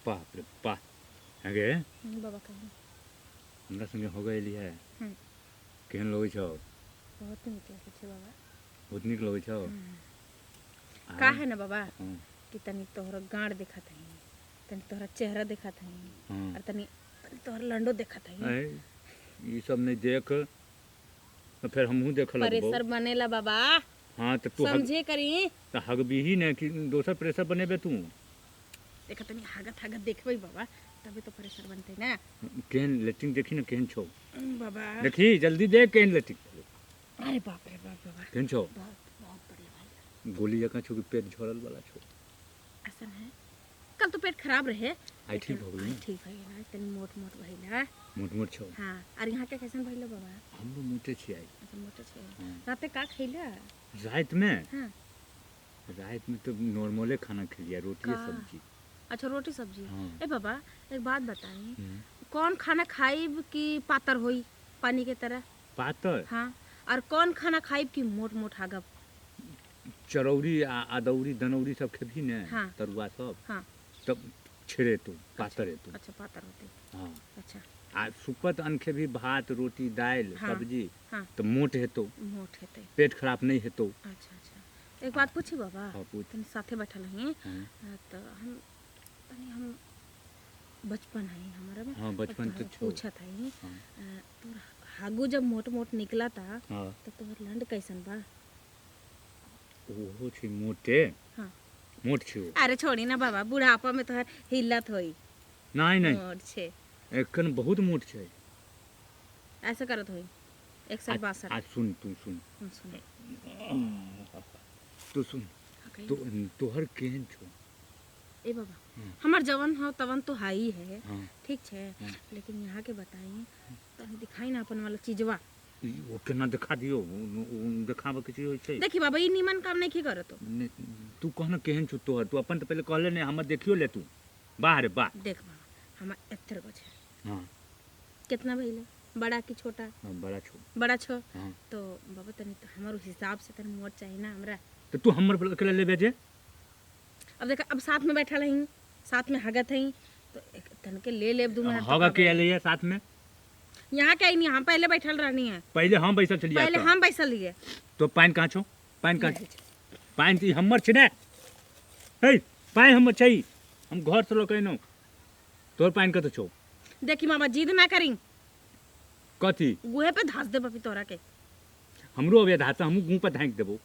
बाप रे बाप गे। बाबा कही। हमरा संगे हो गेली है। केहन लगै छौ? बहुत नीक लगै छै बाबा। बहुत नीक लगै छौ। का है ना बाबा कि तनी तोहर गाँड देखत हई, तनी तोहरा चेहरा देखत हई और तनी तनी तोहर लंडो देखत हई। ऐ, ई सब नहीं देख तो फिर हमहूँ देख लगबो। प्रेशर बनेला बाबा। हाँ तो तू समझे करी। तो हगबीही ने कि दोसर प्रेशर बनेबे तू? देखा तनी हागत हागत देखबै बाबा तबे तो प्रेशर बनते ना। केहन लेट्रिन देखी ना केहन छौ? बाबा देखी जल्दी देख केहन लेट्रिन। अरे बाप रे बाप बाबा केहन छौ? बहुत बहुत बढ़िया भाई। गोली जकाँ छौ कि पेट झरल वाला छौ? ऐसा है कल तो पेट खराब रहे। आइ ठीक भऽ गेलै आइ ने? ठीक भइल है, तनी मोट मोट भइल है। मोट मोट छौ? हाँ। और यहाँ के कैसन भइल बाबा? हमरो मोटे छी आइ। अच्छा मोटे छै। हाँ। राते का खैला? राति में? हाँ। राति में तो नॉर्मले खाना खेलिए, रोटी का? सब्जी। अच्छा रोटी सब्जी। हाँ। ए बाबा एक बात बताई, कौन खाना खाइब कि पातर होई पानी के तरह? पातर? हाँ। और कौन खाना खाइब कि मोट मोट हागब? चरौरी आ अदौरी दनौरी सब खेबही ने? हाँ। तरुआ सब। हाँ। तब छेड़े तू पातर हेतौ। अच्छा पातर होते। हाँ। अच्छा। आ सुपत अन्न खेबही भात रोटी दालि। हाँ। सब्जी। हाँ। तो मोट हेतौ। मोट हेतै। पेट खराब नहीं हेतौ। अच्छा अच्छा एक बात पूछी बाबा? हाँ पूछ। तनी साथे बैठल हई। हाँ। तो हम तनी हम बचपन है हमारा में। हाँ बचपन तो छौ। पूछत हई। हाँ। तोर हागू जब मोट मोट निकला था हाँ। तो तोहर लंड कैसन बा? ओहो छै मोटे। हाँ। मोट छै ओ। अरे छोड़ी ना बाबा, बुढ़ापा में तोहर हिलत होई। नहीं नहीं मोट छै। एखन बहुत मोट छै। ऐसे करत होई 162। आ सुन तू सुन। सुन। तू सुन। हाँ, कही। तो तोहर केहन छौ? ए बाबा हमर जवन हो तवन तो हाई है। हाँ। ठीक छै। हाँ। लेकिन यहाँ के बताई तनी दिखाई ना अपन वाला चीजवा। ओ केना देखा दियौ? देखाबऽ के चीज होइ छै। देखी बाबा ई नीमन काम नहीं की करत हो। नहीं, तू कह ना केहन छौ तोहर, तू अपन तो पहिले कहले नहीं, हमर देखियो ले तू। वाह रे वाह। देख बाबा हमर एत्तर गो छै। हाँ। कितना भइले, बड़ा कि छोटा? हाँ, बड़ा छौ। बड़ा छौ। हाँ। तो बाबा तनी तो हमर हिसाब से तनी मोट चाहिए ना हमरा। तो तू हमर अकेला लेबे जे? अब देख अब साथ में बैठल हई, साथ में हगत हई, तो एक तनके ले लेब 2 मिनट। हगा के अलै है साथ में? यहाँ के आई नहीं, हम पहले बैठल रहनी है। पहले हम बैसल छलियै। पहले हम बैसल हियै। तो पानि कहाँ छौ? पानि कहाँ छौ? पानि तऽ ई हमर छै ने। हे पानि हमर छै, हम घर से लऽ के अयलहुँ। तोहर पानि कतऽ छौ? देखी मामा जिद ना करी। कथी? गुहे पे धास देब अभी तोरा के। हमरो अबे धास, हमहूँ गुह पे धाँकि देबौ।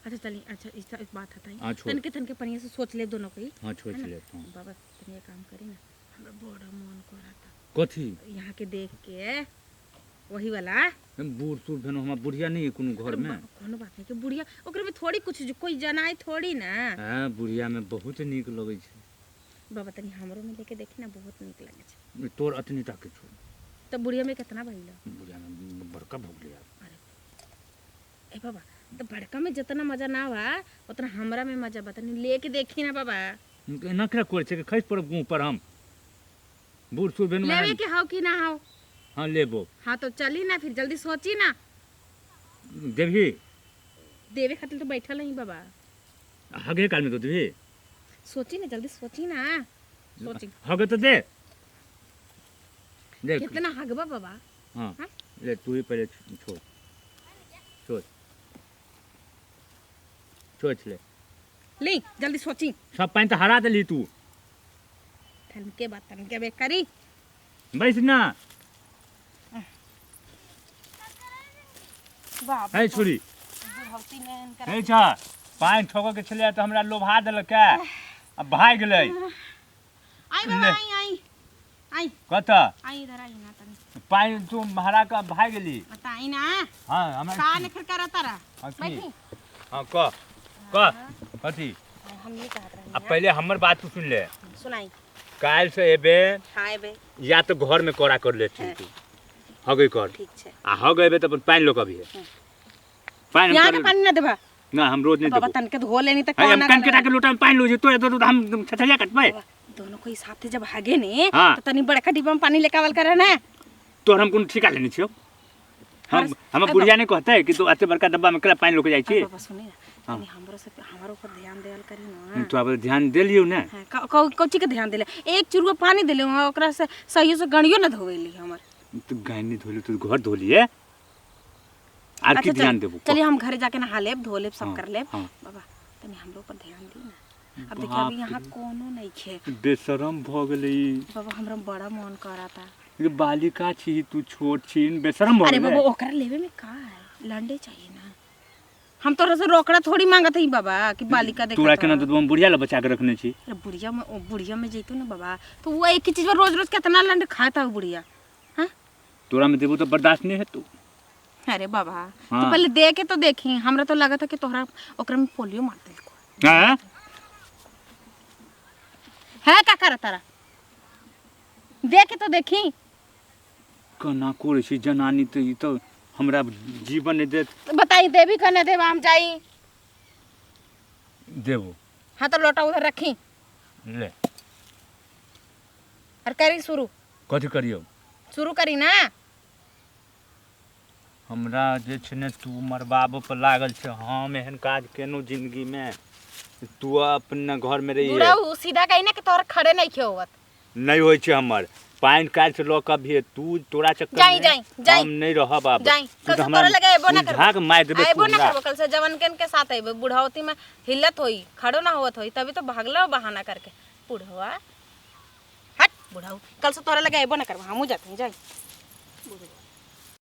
अच्छा चली, अच्छा इस बात हटाई। हाँ, छोड़। तनके तनके पनिया से सोच ले दोनों के ही। हाँ, सोच है ना? ले, हाँ। बाबा तनी एक काम करी ना, हमरा बड़ा मन करता। कथी? यहाँ के देख के वही वाला। हम बूढ़ सूढ़ भेलहुँ, हमरा बुढ़िया नहीं है कोनो घर में। अरे बाबा, कोनो बात नहीं कि बुढ़िया ओकरे में थोड़ी कुछ कोई जनाई थोड़ी ना। हाँ, बुढ़िया में बहुत नीक लगै छै। बाबा तनी हमरो में लेके देखी ना, बहुत नीक लगै छै। तोर अतनी टा के छौ। तो बुढ़िया में कितना भइल? बुढ़िया में बड़का भऽ गेलै आब। अरे ए बाबा तो बड़का में जितना मजा ना बा उतना हमरा में मजा बा, तनी लेके देखी ना बाबा। एना केना करै छै कि खसि पड़ब मुँह पर हम? बूढ़ सूढ़ भेलहुँ लेवे हैं। के हाव कि ना हाव? हाँ लेबो। हाँ तो चली ना फिर, जल्दी सोची ना। देबही? देवे खातिर तो बैठल हई बाबा। हगे काल में तो देबही? सोची ना जल्दी सोची ना। सोची। हगे तो दे। देख। कितना हगबा बाबा? हाँ। हाँ? ले तू ही पहले छोड़। सोच। सोच ले। ले जल्दी सोची। सब पानी तो हरा देली तू। तनके बात तनके बे करी। बैस ना। बाप हे छोरी। बुढ़ौती में इनकर हे छा पानि ठोकऽ के छलै तऽ हमरा लोभा देलक अब भागि गेलै। आई बाबा, ले। आई, आई। आई। कतऽ? आई इधर आई ना तनी। पानि तू हरा कऽ भागि गेली। बताई ना। हाँ, हमरा का निखर करा तारा? हाँ, की? बैठी। हाँ, कह। कह। कथी? हम नहीं कहत रही। अब पहले हमर बात तू सुन ले। सुनाई। काल्हि से एबे। हाँ, एबे। या तो घर में करा कर ले हाँ। तू। हगै कर। ठीक छै। आ हगै एबे तऽ अपन पानि लऽ कऽ अबिहे। हाँ। पानि हम यहाँ के कर- पानि ना देबा। ना, हम रोज नहीं बाबा देबो। तनके धो लेनी त है, हम कौन कनके अगर- टाके लोटा में पानि लो जेतो, एतो तो हम छछलिया कटबै। बाबा, दोनों कोई साथे जब हागे ने, हाँ। तो तनी बड़का डिब्बा में पानी लेके आवल करे ना। तोहर हम कोनो ठेका लेने छियौ? हर- हमर अरे बुढ़िया नहीं कहतै कि तू एते बड़का डब्बा में केला पानि लऽ के जाइ छी? अरे बाबा, सुनी ना, हाँ। तनी हमरो से हमारो ऊपर ध्यान देवल करी ना। तो अब ध्यान देलियौ ने। हाँ, कौची के ध्यान देले? एक चुरुआ पानी देले वहाँ, ओकरा से सही से गणियो ना धोवेली हमर। तू गाय नहीं धोली तू घर धोलिए आर की अच्छा, ध्यान देबो? चलिए हम घरे जाके नहा लेब, धो लेब, सब हाँ, कर लेब। हाँ। बाबा तनी हमरो ऊपर ध्यान दी ना। अब देखिए अभी बाप यहाँ रे। कोनो नहीं खे। बेशरम भ गेलै ई। बाबा हमरा बड़ा मन कराता। ये बालिका छी तू, छोट छी, बेशरम भ अरे गेलै। बाबा ओकरा लेवे में का है, लंडे चाहिए ना। हम तोरा से रोकड़ा थोड़ी मांगत हई बाबा कि बालिका देखत तोरा केना हौ। तो हम बुढ़िया ला बचा के रखने छी। अरे बुढ़िया में, ओ बुढ़िया में जैतो ना बाबा तो वो एक ही चीज पर रोज रोज कितना लंड खाता हो बुढ़िया। हाँ तोरा में देबो तो बर्दाश्त नहीं हेतौ। अरे बाबा हाँ। तो पहले दे के तो देखी, हमरा तो लगत है कि तोहरा ओकरा में पोलियो मार देलको। हैं? है का कर तारा, दे के तो देखी। केना करै छी जनानी तो ई तो हमरा जीवन नहीं देत। तो बताई देवी का ना देवा, हम जाई देबो। हाँ तो लोटा उधर रखी ले और करी शुरू। कथी करियौ? शुरू करी ना। हमरा जे छै ने तू मरबाबो पर लागल छै। हम एहन काज केलहुँ जिंदगी में, तू अपना घर में रहिए। बुढ़ऊ सीधा कही ना कि तोहर खड़े नहीं खे होवत। नहीं होइ छै हमर पानि काल्हि से लऽ कऽ अभी तू तोरा चक्कर जाई, में जाई, जाई। हम नहीं रहब आब। जाई, तू कल तऽ से हमरा तोरा लगे अयबो ना तू करबो। झाँक मारि देबै अयबो तू ना हमरा। करबो, कल से जवनकन के साथ अयबो। बुढ़ौती में हिलत होई, खड़ो ना होवत होई, तभी तो भागलो बहाना करके। बुढ़वा हट बुढ़ऊ, कल से तोरा लगे अयबो ना करबो, हमहूँ जाते हैं। जाई।